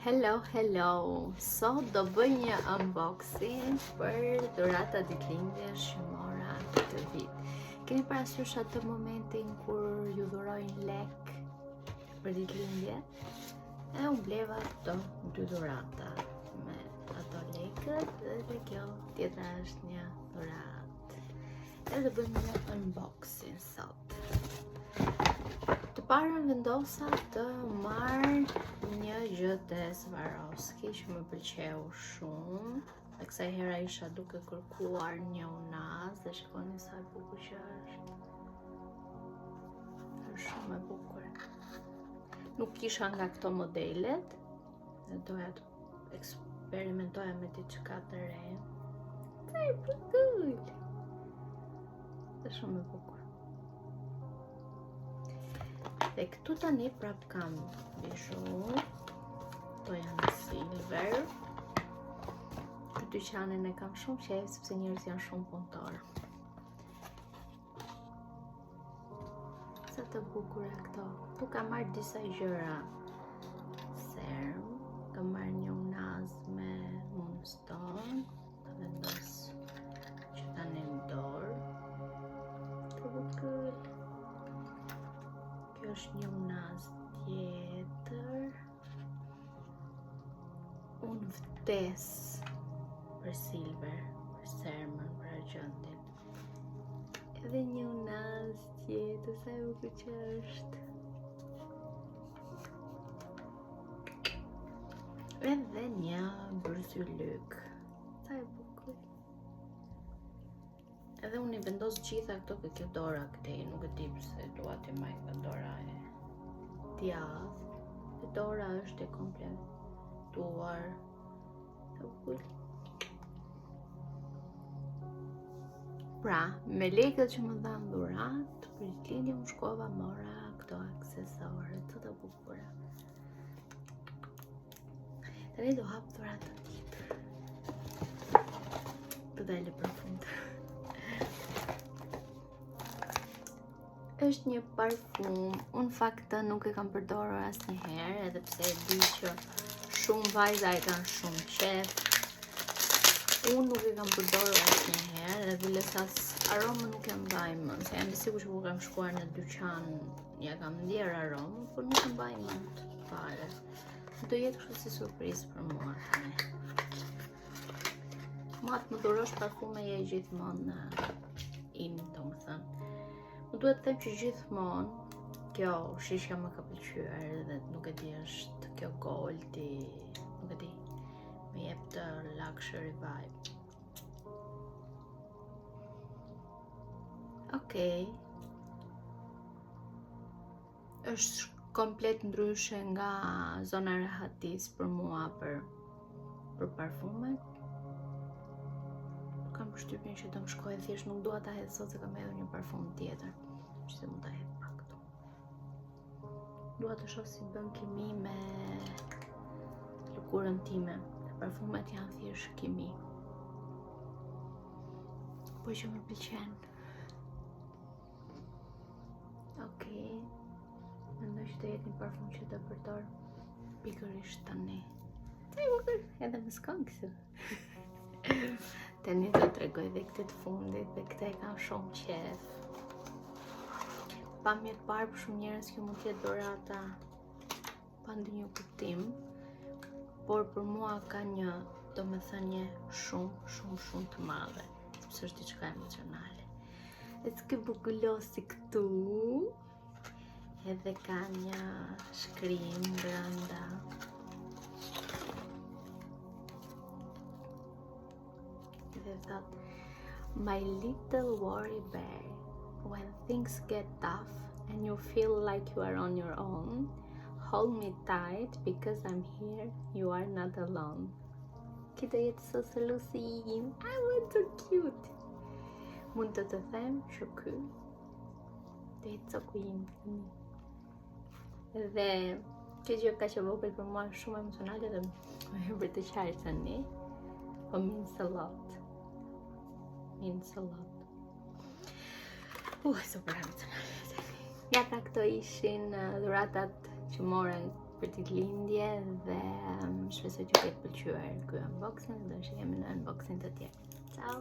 Hello, hello. Sot do bëj një unboxing për dhurata ditëlindjesh që mora këtë vit. Keni parasysh atë momentin kur ju dhurojnë lek për ditëlindje? E unë bleva këto dy dhurata me ato lekët dhe kjo tjetra është një dhuratë. Edhe do bëjmë një unboxing sot. Të parën vendosa të marr një gjë te Swarovski që më pëlqeu shumë. Dhe kësaj hera isha duke kërkuar një unazë dhe shikoni sa e bukur që është. Është shumë e bukur. Nuk kisha nga këto modelet dhe doja të eksperimentoja me diçka të re. Sa e bukur! Është shumë e bukur. Dhe këtu tani prap kam bizhu. Këto janë silver. Këtë dyqanin e kam shumë qejf sepse njerëzit janë shumë punëtorë. Sa të bukura këto. Këtu kam marrë disa gjëra. Serm, kam marrë një unazë me moonstone. Ta vendos që tani në dorë. Të bukur. Kjo është një unazë tjetër. Unë vdes për silver, për sermën, për argjendin. Edhe një unazë tjetër, sa e bukur që është. Edhe një byzylyk. Sa e bukur. Edhe unë i vendos gjitha këto ke kjo dora këtej, nuk e di pse dua t'i mbaj nga dora e djathtë. Dhe dora është e kompletuar. Sa bukur. Pra, me lekët që më dhanë dhuratë, për ditëlindje unë shkova mora këto aksesorë, të të bukura. Tani do hap dhuratën tjetër. Të dalë për fund. Është një parfum. Unë në fakt nuk e kam përdorur asnjëherë, edhe pse e di që shumë vajza e kanë shumë qejf. Unë nuk e kam përdorur asnjëherë, edhe biles as aromën nuk e mbaj mend, se jam e sigurt që kur kam shkuar në dyqan ja kam ndjerë aromën, por nuk e mbaj mend fare. Do jetë kështu si surprizë për mua tani. Mua të më dhurosh parfume je gjithmonë in, domethënë. Më duhet të them që gjithmonë kjo shishja më ka pëlqyer dhe nuk e di është kjo goldi, nuk e di. Më jep të luxury vibe. Okej. Është komplet ndryshe nga zona e rehatisë për mua për për parfumet. Kam përshtypjen që do më shkojë thjesht nuk dua ta hedh sot se kam hedhur një parfum tjetër. Që se mund ta hedh pak këtu. Dua të shoh si bën kimi me lëkurën time. Dhe parfumet janë thjesht kimi. Po që më pëlqen. Okej. Mendoj që do jetë një parfum që do përdor pikërisht tani. Sa i bukur, edhe më shkon kështu. Tani do të tregoj dhe këtë të fundit dhe këtë e kam shumë qejf. Pamje të parë për shumë njerëz kjo mund të jetë dhurata pa ndonjë kuptim, por për mua ka një domethënie shumë, shumë, shumë të madhe, sepse është diçka emocionale. E ky bukulosi këtu, edhe ka një shkrim brenda. Dhe thot, My little worry bear, when things get tough and you feel like you are on your own, hold me tight because I'm here, you are not alone. Ky do jetë sosolusi im. I want so cute. Mund të të them që ky do jetë coku im tani. Dhe kjo gjë kaq e vogël për mua është shumë emocionale dhe më bërë të qarë tani. Po means a lot. Means a lot. Uh, super emocionale. Ja pra këto ishin uh, dhuratat që mora për ditëlindje dhe um, Shpresoj t'ju ketë pëlqyer ky unboxing dhe shihemi në unboxing të tjerë. Ciao!